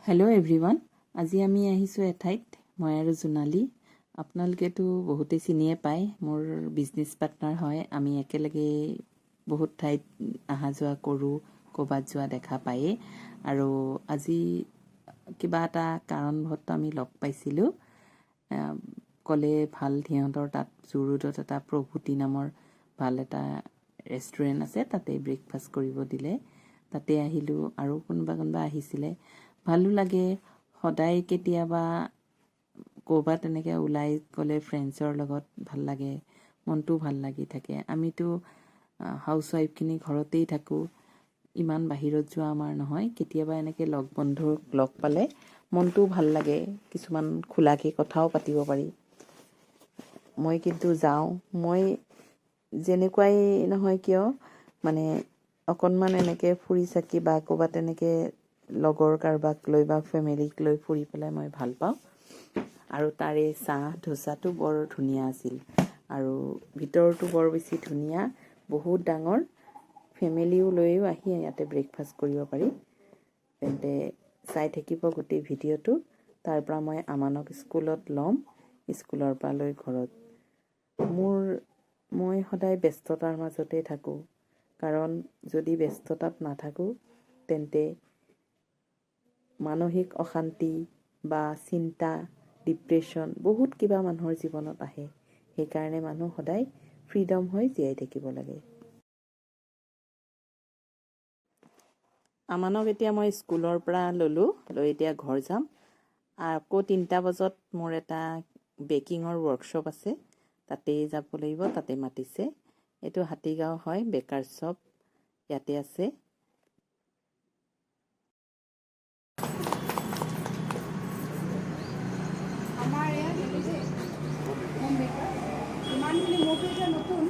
Hello' everyone, আজি আমি আহিছোঁ এঠাইত, মই আৰু জোনালী। আপোনালোকেতো বহুতেই চিনিয়ে পায়, মোৰ বিজনেছ পাৰ্টনাৰ হয়। আমি একেলগে বহুত ঠাইত অহা যোৱা কৰোঁ, ক'ৰবাত যোৱা দেখা পায়েই। আৰু আজি কিবা এটা কাৰণবশতঃ আমি লগ পাইছিলোঁ। ক'লে ভাল সিহঁতৰ তাত জু ৰোডত এটা প্ৰভূতি নামৰ ভাল এটা ৰেষ্টুৰেণ্ট আছে, তাতে ব্ৰেকফাষ্ট কৰিব দিলে। তাতে আহিলোঁ আৰু কোনোবা কোনোবা আহিছিলে। ভালো লাগে সদায় কেতিয়াবা ক'ৰবাত তেনেকৈ ওলাই গ'লে ফ্ৰেণ্ডছৰ লগত ভাল লাগে, মনটোও ভাল লাগি থাকে। আমিতো হাউচ ৱাইফখিনি ঘৰতেই থাকোঁ, ইমান বাহিৰত যোৱা আমাৰ নহয়। কেতিয়াবা এনেকৈ লগ বন্ধুক লগ পালে মনটোও ভাল লাগে, কিছুমান খোলাকৈ কথাও পাতিব পাৰি। মই কিন্তু যাওঁ, মই যেনেকুৱাই নহয় কিয়, মানে অকণমান এনেকৈ ফুৰি চাকি বা ক'ৰবাত এনেকৈ লগৰ কাৰোবাক লৈ বা ফেমিলিক লৈ ফুৰি পেলাই মই ভাল পাওঁ। আৰু তাৰে চাহ ধোচাটো বৰ ধুনীয়া আছিল আৰু ভিতৰটো বৰ বেছি ধুনীয়া, বহুত ডাঙৰ। ফেমিলিও লৈও আহি ইয়াতে ব্ৰেকফাষ্ট কৰিব পাৰি। তেন্তে চাই থাকিব গোটেই ভিডিঅ'টো। তাৰ পৰা মই আমানক স্কুলত ল'ম, স্কুলৰ পৰা লৈ ঘৰত। মই সদায় ব্যস্ততাৰ মাজতেই থাকোঁ, কাৰণ যদি ব্যস্ততাত নাথাকোঁ তেন্তে মানসিক অশান্তি বা চিন্তা, ডিপ্ৰেশ্যন বহুত কিবা মানুহৰ জীৱনত আহে। সেইকাৰণে মানুহ সদায় ফ্ৰীডম হৈ জীয়াই থাকিব লাগে। আমানক এতিয়া মই স্কুলৰ পৰা ল'লোঁ, লৈ এতিয়া ঘৰ যাম। আকৌ 3টা বজাত মোৰ এটা বেকিঙৰ ৱৰ্কশ্বপ আছে, তাতেই যাব লাগিব, তাতে মাতিছে। এইটো হাতীগাঁও হয়, বেকাৰ শ্বপ ইয়াতে আছে। আমাৰ ইয়াত হোম বেকাৰ ইমানখিনি, মোৰতো এতিয়া নতুন,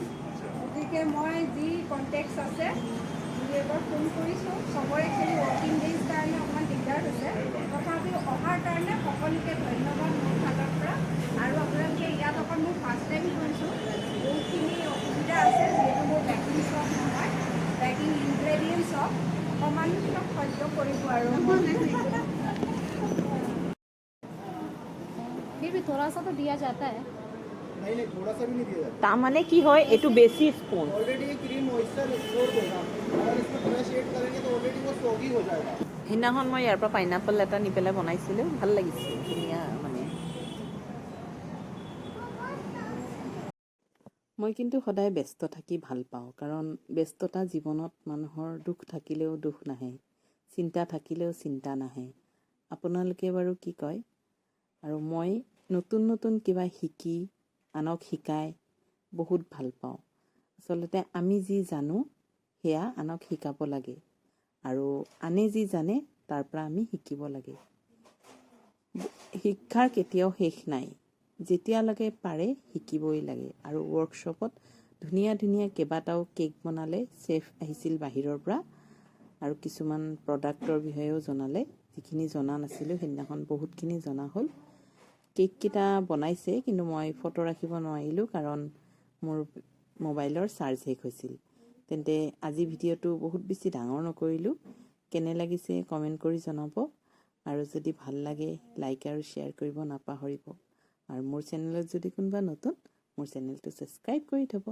গতিকে মই যি কণ্টেক্টছ আছে দুই এবাৰ ফোন কৰিছোঁ। চবৰে একচুৱেলি ৱৰ্কিং ডেইজ কাৰণে অকণমান দিগদাৰ হৈছে। তথাপিও অহাৰ কাৰণে সকলোকে ধন্যবাদ মোৰ ফালৰ পৰা। আৰু আপোনালোকে ইয়াত অকণ, মোৰ ফাৰ্ষ্ট টাইম কৰিছোঁ, বহুতখিনি অসুবিধা আছে, যিহেতু মোৰ বেকিং শ্বপ নহয়, বেকিং ইনগ্ৰেডিয়েণ্ট শ্বপ, অকণমান সহ্য কৰিব আৰু। फिर भी थोड़ा सा तो दिया जाता है। नहीं नहीं, थोड़ा सा भी नहीं दिया जाता। তাৰমানে কি হয়, এইটো বেছি স্পঞ্জ। ऑलरेडी ये क्रीम मॉइस्चर छोड़ देगा। अगर इसमें फ्रेश ऐड करेंगे तो ऑलरेडी वो सोगी हो जाएगा। সেইদিনাখন মই ইয়াৰ পৰা পাইনাপল এটা নি পেলাই বনাইছিলোঁ, ভাল লাগিছে, ধুনীয়া। মানে মই কিন্তু সদায় ব্যস্ত থাকি ভাল পাওঁ, কাৰণ ব্যস্ততা জীৱনত মানুহৰ দুখ থাকিলেও দুখ নাহে, চিন্তা থাকিলেও চিন্তা নাহে। আপোনালোকে বাৰু কি কয়? আৰু মই নতুন নতুন কিবা শিকি আনক শিকাই বহুত ভাল পাওঁ। আচলতে আমি যি জানো সেয়া আনক শিকাব লাগে আৰু আনে যি জানে তাৰ পৰা আমি শিকিব লাগে। শিক্ষাৰ কেতিয়াও শেষ নাই, যেতিয়ালৈকে পাৰে শিকিবই লাগে। আৰু ৱৰ্কশ্বপত ধুনীয়া ধুনীয়া কেইবাটাও কেক বনালে, চেফ আহিছিল বাহিৰৰ পৰা আৰু কিছুমান প্ৰডাক্টৰ বিষয়েও জনালে। যিখিনি জনা নাছিলোঁ সেইদিনাখন বহুতখিনি জনা হ'ল। কেককেইটা বনাইছে, কিন্তু মই ফটো ৰাখিব নোৱাৰিলোঁ, কাৰণ মোৰ মোবাইলৰ চাৰ্জ শেষ হৈছিল। তেন্তে আজি ভিডিঅ'টো বহুত বেছি ডাঙৰ নকৰিলোঁ। কেনে লাগিছে কমেণ্ট কৰি জনাব আৰু যদি ভাল লাগে লাইক আৰু শ্বেয়াৰ কৰিব নাপাহৰিব। আৰু মোৰ চেনেলত যদি কোনোবা নতুন, মোৰ চেনেলটো ছাবস্ক্ৰাইব কৰি থ'ব।